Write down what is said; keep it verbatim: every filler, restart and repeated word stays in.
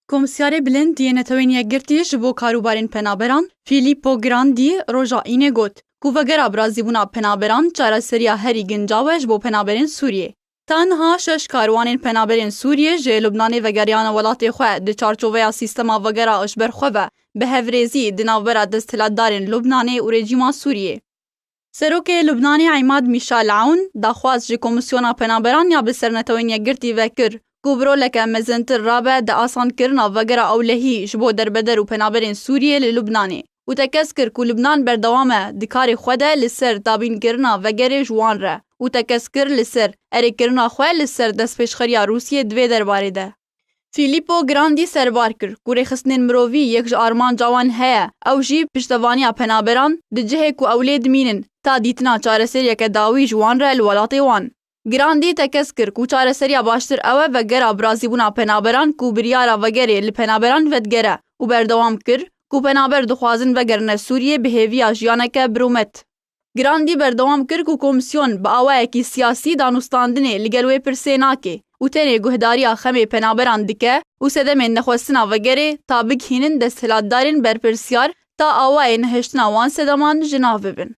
Komîsyarê Bilind yê Netewên Yekgirtî ji bo Karûbarên Penaberan, Filippo Grandi, roja Înê got ku vegera birazîbûna penaberan çareseriya herî gincaw e ji bo penaberên Sûriyê. Ta niha şeş karwanên penaberên Sûriyê ji Lubnanê vegeriyane welatê xwe di çarçoveya sîstema vegera ji ber xwe ve bi hevrêzî di navbera desthilatdarên Lubnanê û rejîma Sûriyê. Serokê Lubnanê Îmad Mîşal Awn daxwaz ji Komîsyona Penaberan ya bi ser Netewên Yekgirtî ve kir ku bi roleke mezintir rabe di asankirina vegera ewlehî ji bo derbeder û penaberên Sûriyê li Lubnanê û tekez kir ku Lubnan berdewam e di karê xwe de li ser dabînkirina vegerê ji wan re û tekez kir li ser erêkirina xwe li ser destpêşxeriya Rûsiyê di vê derbarê de. Filippo Grandi serbar kir ku rêxistinên mirovî yek ji armanca wan heye, ew jî piştevaniya penaberan di cihê ku ew lê dimînin, ta dîtina çareseriyeke dawî ji wan re li welatê wan. Grandi tekez kir ku çareseriya baştir ew e vegera birazîbûna penaberan ku biryara vegerê li penaberan vedigere û berdewam kir ku penaber dixwazin vegerine Sûriyê bi hêviya jiyaneke birûmet. Grandi berdewam kir ku komîsyon bi awayekî siyasî danûstandinê li gel wê pirsê nake û tenê guhdariya xemê penaberan dike û sedemên nexwestina vegerê ta bigihînin desthilatdarên berpirsiyar ta awayê nehiştina wan sedeman ji nav bibin.